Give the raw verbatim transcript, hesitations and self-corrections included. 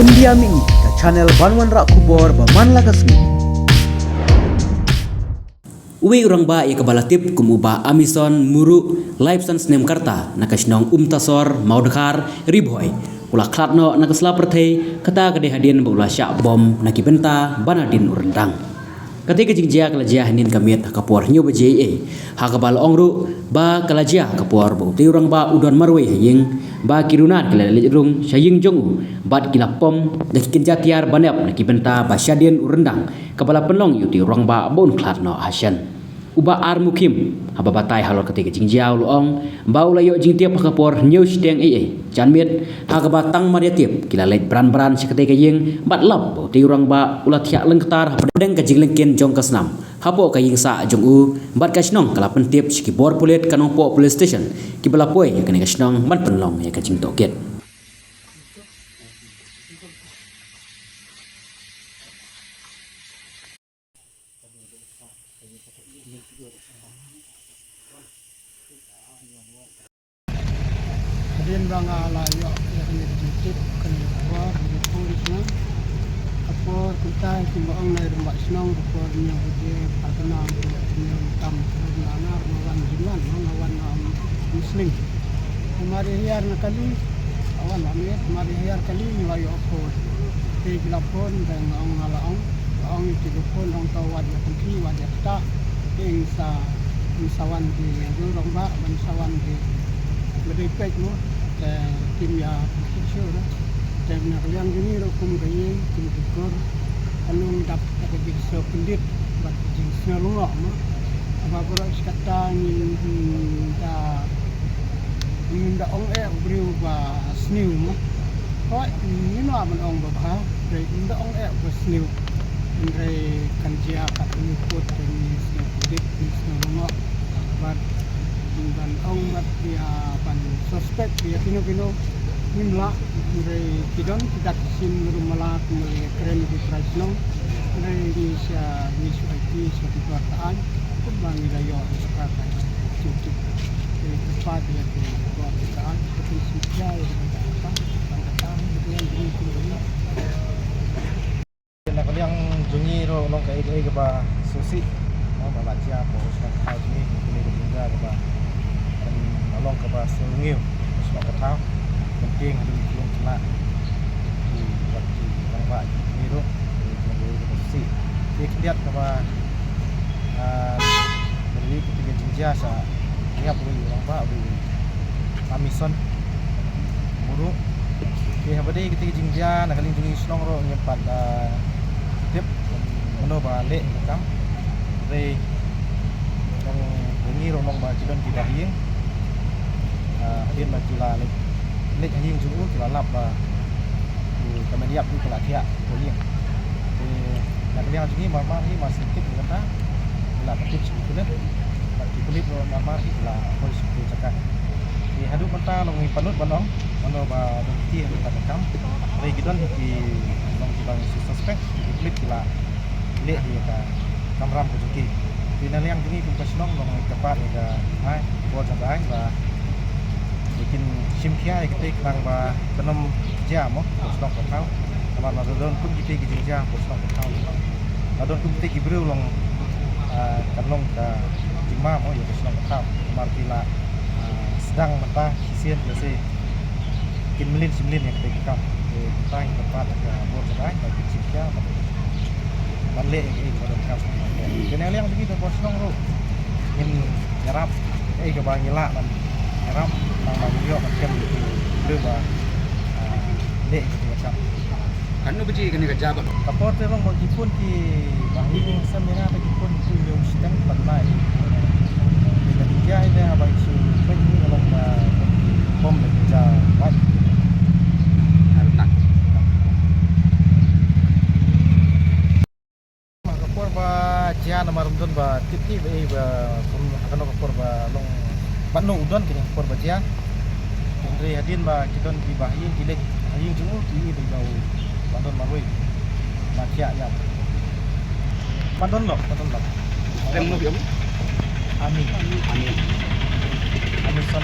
India Mini, ka channel ban wanrah khubor ba man la ka sngi. Uwei u rangbah ïa kaba la tip kum u Bah Amison Muruk, laiphew san snem ka rta, na ka shnong Umtasor, Mawdkhar, Ri Bhoi, u la khlad noh na ka sla pyrthei, kata ka dei hadien ba u la shah bom na ki bynta ban nadien u ryndang. Katei ka jingjia ka la jia hynnin ka miet ha ka por hynñiew baje eiei, ha kaba la ong ruh ba ka la jia ha ka por ba utei u rangbah u don marwei ha ïing, ba ki riewnaid ki la leit rung sha ïing jong u bad ki la pom da ki kynja tiar ban ïap na ki bynta ba shadien u ryndang, kaba la pynlong ïa utei u rangbah ba un khlad noh ha shen. U Bah R Mukim, haba batai halor katei ka jingjia, u la ong ba u la ïoh jingtip ha ka por hynñiew shiteng eiei janmiet, ha kaba tang mar ïa tip ki la leit bran bran sha katei ka ïing bad lap ba utei u rangbah u la thiah lyngktar hapdeng ka jinglyngkhin jong ka snam hapoh ka ïing sah jong u, bad ka shnong ka la pyntip sha ki bor pulit ka Nongpoh Police Station, kiba la poi ïa kane ka shnong ban pynlong ïa ka jingtohkit. Hadien ba nga la ïoh ïa kane ka jingtip, kane ka khubor, kane ka khubor shnong. Ka por kumta kumba ong na i rangbah shnong, ka por hynñiew baje, ka kynmaw, hynñiew tam, na nar nga wan jingwan, nga wan, um, musling. Mar ïa hiar na kali, nga wan la miet, mar ïa hiar kali, nga la ïoh phone. Te ki la phone, te nga ong, nga la ong, la ong ïa ki la phone, ong to wat ïa pynti, wat ïa ktah. Te ngin sa, ngin sa wan ki rangbah, ban sa wan ki ba dei peit mo, te kim ïa pynkhih shuh ruh. Te na ka liang jong ngi ruh kum ka ïing, kum ki kur, ka long dap da ka jingsngew pyndit bad ka jingsngew lyngngoh mo. Haba baroh shi katta ngin, ngin da, ngin da ong eh u briew ba sniew mo. Hooid, ngim lah ban ong ba bha, hynrei ngin da ong eh ba sniew. Hynrei kan jia kat kane ka pud, te ngi sngewdip, ngi sngew lyngngoh. Bad ban ong bad ïa ban suspect ïa kino kino ngim lah. Hynrei ki don ki dak ki shin ruh mala kumba la kren ki trai shnong. Hynrei ngi sha, ngi shu aiti sha ki bor ka aiñ kumba ngi la ïoh ïa ka jingtip. Te ngi kyrpad ïa ki bor ka aiñ, ki shu jia ïa ka bor ka aiñ, ban ka aiñ, ki ïa ngi kumba ngi. Na ka liang jong ngi ruh long kaei kaei kaba sngewsih, mo, ba la jia hapoh u shnong ka thaw jong ngi, kane ka jingjia kaba, em, long kaba sngewsih u shnong ka thaw. Mynta haduh ki long khynnah, ki, wat ki rangbah jong ngi ruh, kane ka sngewsih. Te khyndiat kaba, ah, ba dei kata ka jingjia sa ïap uwei u rangbah, uwei u Amison Muruk. Te haba dei kata ka jingjia na ka liang jong ngi shnong ruh ngim pat, ah, tip mano ba leh ïa ka kam. Hynrei long jong ngi ruh long ba ki don ki bahaïing. Ah, hadien ba ki la leit, leit ha ïing jong u ki la lap ba u ka met ïap u ka la thiah hapoh ïing. Te na ka liang jong ngi mar mar hi mar shu tip ïa kata, ngi la pyntip sha ki pulit. Bad ki pulit ruh mar mar hi ki la poi sha ki jaka. Te haduh mynta long ngim pat nud ban ong mano ba don kti ha kata ka kam. Hynrei ki don hi ki long kiba ngi shu suspect, ki pulit ki la leh ïa ka kamram ka jong ki. Te na liang jong ngi kum ka shnong long ngi kyrpad ïa ka aiñ, bor jong ka aiñ ba kin shim khia ïa kata khnang ba kan ym jia mo ka shnong ka thaw. Namar lada don kum kita ki jingjia ka shnong ka thaw, lada don kum kita ki briew long, ah, kan long ka jingma mo ïa ka shnong ka thaw. Namar ki la, ah, sdang mynta shisien lehse kin mlien shi mlien ïa kata ka kam. Te mynta ngi kyrpad ïa ka bor jong ka aiñ ba kin shim khia ban leh ïa kaei kaba donkam. Te na liang jong ngi ka bor shnong ruh ngin ïarap kaei kaba ngi lah ban ïarap, tang ba ngin ïoh ban kem ïa ki briew ba, ah, leh ïa kata ka kam. Katno baje kane ka jia ba? Ka por te long ba ki phone ki bahaïing, sem ïa nga ba ki phone ki hynñiew shiteng pat lai. Te ka jia hi te haba ki shu peit hi ka long ba ki bom da ki jia wait. Ar tak. Ka por ba jia namar ym don ba tip hi ba ei ba kum ha kano ka por ba long, ba no u don kane ka por ba jia. Hynrei hadien ba ki don ki bahaïing ki leit ha ïing jong u ki ïohi ba u, ba don marwei, ba thiah ïap. Ba don lok, ba don lok. Em, no biang? Ami. Ami. Amison.